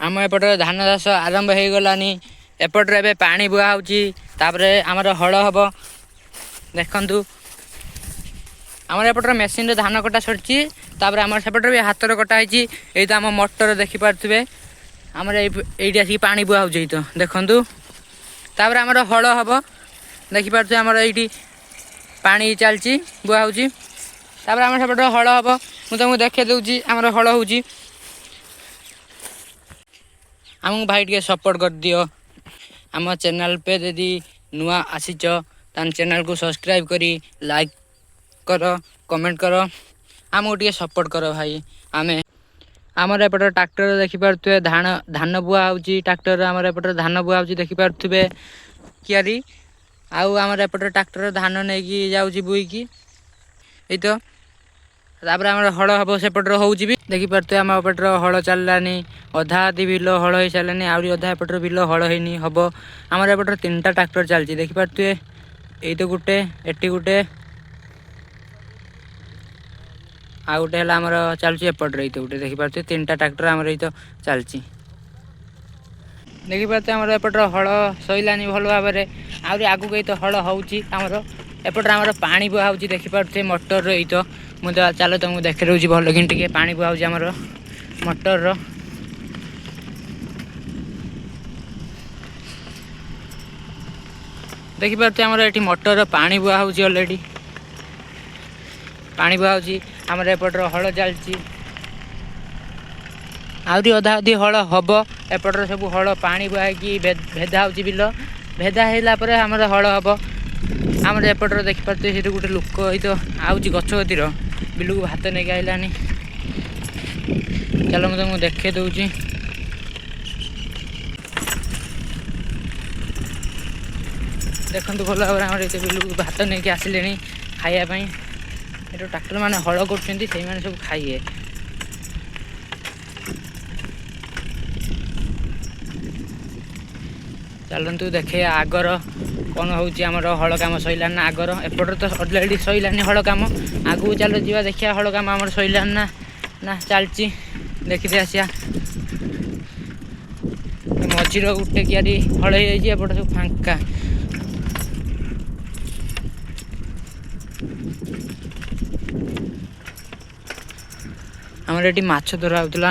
ଆମ ଏପଟରେ ଧାନ ଚାଷ ଆରମ୍ଭ ହେଇଗଲାଣି। ଏପଟରେ ଏବେ ପାଣି ବୁହା ହେଉଛି, ତାପରେ ଆମର ହଳ ହେବ। ଦେଖନ୍ତୁ, ଆମର ଏପଟରେ ମେସିନରେ ଧାନ କଟା ସରିଛି, ତାପରେ ଆମର ସେପଟରେ ବି ହାତରେ କଟା ହେଇଛି। ଏଇ ତ ଆମ ମଟର ଦେଖିପାରୁଥିବେ, ଆମର ଏଇଠି ଆସିକି ପାଣି ବୁହା ହେଉଛି, ଏଇ ତ ଦେଖନ୍ତୁ। ତାପରେ ଆମର ହଳ ହେବ। ଦେଖିପାରୁଥିବେ, ଆମର ଏଇଠି ପାଣି ଚାଲିଛି, ବୁହା ହେଉଛି। ତାପରେ ଆମର ସେପଟରେ ହଳ ହେବ। ମୁଁ ତୁମକୁ ଦେଖେଇ ଦେଉଛି, ଆମର ହଳ ହେଉଛି। ଆମକୁ ଭାଇ ଟିକେ ସପୋର୍ଟ କରିଦିଅ। ଆମ ଚ୍ୟାନେଲ୍ ପେ ଯଦି ନୂଆ ଆସିଛ, ତାହେଲେ ଚ୍ୟାନେଲ୍କୁ ସବସ୍କ୍ରାଇବ୍ କରି ଲାଇକ୍ କର, କମେଣ୍ଟ କର, ଆମକୁ ଟିକେ ସପୋର୍ଟ କର ଭାଇ। ଆମେ ଆମର ଏପଟେ ଟ୍ରାକ୍ଟର ଦେଖିପାରୁଥିବେ, ଧାନ ବୁହା ହେଉଛି ଟ୍ରାକ୍ଟର। ଆମର ଏପଟରେ ଧାନ ବୁହା ହେଉଛି, ଦେଖିପାରୁଥିବେ କିଆରି। ଆଉ ଆମର ଏପଟରେ ଟ୍ରାକ୍ଟର ଧାନ ନେଇକି ଯାଉଛି ବୁହିକି, ଏଇ ତ। ତାପରେ ଆମର ହଳ ହେବ, ସେପଟରେ ହେଉଛି ବି। ଦେଖିପାରୁଥିବେ, ଆମ ଏପଟର ହଳ ଚାଲିଲାନି, ଅଧା ଅଧି ବିଲ ହଳ ହେଇସାରିଲାନି, ଆହୁରି ଅଧା ଏପଟର ବିଲ ହଳ ହେଇନି, ହବ। ଆମର ଏପଟରେ 3ଟା ଟ୍ରାକ୍ଟର ଚାଲିଛି, ଦେଖିପାରୁଥିବେ। ଏଇ ତ ଗୋଟେ, ଏଠି ଗୋଟେ, ଆଉ ଗୋଟେ ହେଲା ଆମର ଚାଲୁଛି ଏପଟରେ, ଏଇ ତ ଗୋଟେ ଦେଖିପାରୁଥିବେ। 3ଟା ଟ୍ରାକ୍ଟର ଆମର ଏଇ ତ ଚାଲିଛି। ଦେଖିପାରୁଥିବେ, ଆମର ଏପଟର ହଳ ସରିଲାନି ଭଲ ଭାବରେ, ଆହୁରି ଆଗକୁ ଏଇ ତ ହଳ ହେଉଛି। ଆମର ଏପଟରେ ଆମର ପାଣି ବୁହା ହେଉଛି, ଦେଖିପାରୁଥିବେ ମଟରର। ଏଇ ତ ମୁଁ ତ ଚାଲ ତୁମକୁ ଦେଖେଇ ଦେଉଛି ଭଲ କିନି ଟିକେ, ପାଣି ବୁହା ହେଉଛି ଆମର ମଟରର। ଦେଖିପାରୁଥିବେ, ଆମର ଏଠି ମଟରର ପାଣି ବୁହା ହେଉଛି, ଅଲରେଡ଼ି ପାଣି ବୁହା ହେଉଛି। ଆମର ଏପଟର ହଳ ଚାଲିଛି, ଆହୁରି ଅଧା ଅଧି ହଳ ହେବ। ଏପଟରେ ସବୁ ହଳ ପାଣି ବୁହା ହେଇକି ଭେଦା ହେଉଛି ବିଲ। ଭେଦା ହେଇଲା ପରେ ଆମର ହଳ ହେବ। ଆମର ଏପଟରେ ଦେଖିପାରୁଥିବେ, ସେଠି ଗୋଟେ ଲୋକ ଏଇ ତ ଆଉଛି ଗଛ କତିର, ବିଲକୁ ଭାତ ନେଇକି ଆଇଲାନି। ଚାଲ, ମୁଁ ତମକୁ ଦେଖେଇ ଦେଉଛି। ଦେଖନ୍ତୁ ଭଲ ଭାବରେ, ଆମର ଏତେ ବିଲକୁ ଭାତ ନେଇକି ଆସିଲେଣି ଖାଇବା ପାଇଁ। ଏଠୁ ଟ୍ରାକ୍ଟର ମାନେ ହଳ କରୁଛନ୍ତି, ସେଇମାନେ ସବୁ ଖାଇବେ। ଚାଲନ୍ତୁ ଦେଖେଇବା ଆଗର କ'ଣ ହେଉଛି, ଆମର ହଳ କାମ ସରିଲାଣି ନା ଆଗର। ଏପଟରେ ତ ଅଲରେଡ଼ି ସରିଲାନି ହଳ କାମ। ଆଗକୁ ଚାଲ ଯିବା, ଦେଖିବା ହଳ କାମ ଆମର ସରିଲାଣି ନା ନା ଚାଲିଛି, ଦେଖିଦେଇ ଆସିବା। ମଝିର ଗୋଟେ କିଆରି ହଳ ହେଇଯାଇଛି, ଏପଟେ ସବୁ ଫାଙ୍କା। ଆମର ଏଠି ମାଛ ଧରା ହେଉଥିଲା।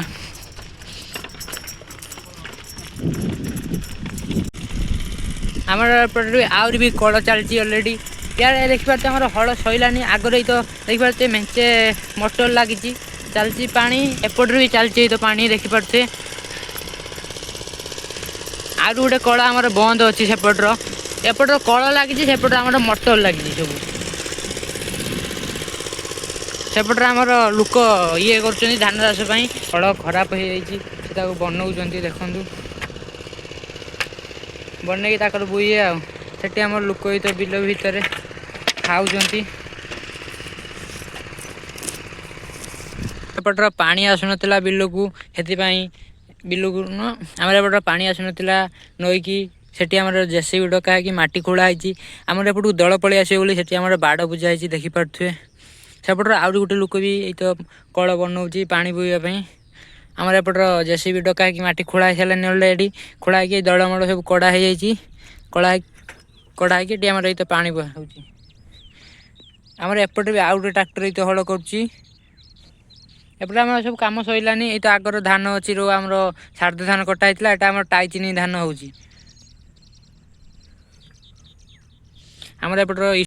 ଆମର ଏପଟରେ ଆହୁରି ବି କଳ ଚାଲିଛି ଅଲରେଡ଼ି। ଇଆଡ଼େ ଦେଖିପାରୁଥିବେ, ଆମର ହଳ ସରିଲାନି। ଆଗରେ ତ ଦେଖିପାରୁଥିବେ, ମେଞ୍ଚେ ମଟର ଲାଗିଛି, ଚାଲିଛି ପାଣି। ଏପଟରେ ବି ଚାଲିଛି ଏଇ ତ ପାଣି, ଦେଖିପାରୁଥିବେ। ଆହୁରି ଗୋଟେ କଳ ଆମର ବନ୍ଦ ଅଛି ସେପଟର। ଏପଟର କଳ ଲାଗିଛି, ସେପଟରେ ଆମର ମଟର ଲାଗିଛି ସବୁ। ସେପଟରେ ଆମର ଲୋକ ଇଏ କରୁଛନ୍ତି ଧାନ ଚାଷ ପାଇଁ। ହଳ ଖରାପ ହେଇଯାଇଛି, ସେ ତାକୁ ବନଉଛନ୍ତି। ଦେଖନ୍ତୁ, ବନେଇକି ତାଙ୍କର ବୁଇଏ। ଆଉ ସେଠି ଆମର ଲୋକ ଏଇ ତ ବିଲ ଭିତରେ ଖାଉଛନ୍ତି। ଏପଟର ପାଣି ଆସୁନଥିଲା ବିଲକୁ, ସେଥିପାଇଁ ବିଲକୁ ନୁହଁ, ଆମର ଏପଟର ପାଣି ଆସୁନଥିଲା ନଈକି। ସେଠି ଆମର ଜେସିବି ଡକା ହେଇକି ମାଟି ଖୋଳା ହେଇଛି। ଆମର ଏପଟକୁ ଦଳ ପଳେଇ ଆସିବ ବୋଲି ସେଠି ଆମର ବାଡ଼ ବୁଜା ହେଇଛି, ଦେଖିପାରୁଥିବେ। ସେପଟର ଆହୁରି ଗୋଟେ ଲୋକ ବି ଏଇ ତ କଳ ବନଉଛି ପାଣି ବୋହିବା ପାଇଁ। ଆମର ଏପଟର ଜେସିବି ଡକା ହେଇକି ମାଟି ଖୋଳା ହେଇସାରିଲାଣି ଅଲରେଡ଼ି। ଖୋଳା ହେଇକି ଦଳମଳ ସବୁ କଡ଼ା ହେଇଯାଇଛି। କଳା କଡ଼ା ହେଇକି ଏଠି ଆମର ଏଇ ତ ପାଣି ବୁହା ହେଉଛି। ଆମର ଏପଟେ ବି ଆଉ ଗୋଟେ ଟ୍ରାକ୍ଟର ଏଇ ତ ହଳ କରୁଛି। ଏପଟେ ଆମର ସବୁ କାମ ସରିଲାନି। ଏଇ ତ ଆଗର ଧାନ ଅଛି ରୋ, ଆମର ଶାରଦ ଧାନ କଟା ହେଇଥିଲା, ଏଇଟା ଆମର ଟାଇଚିନି ଧାନ ହେଉଛି। ଆମର ଏପଟର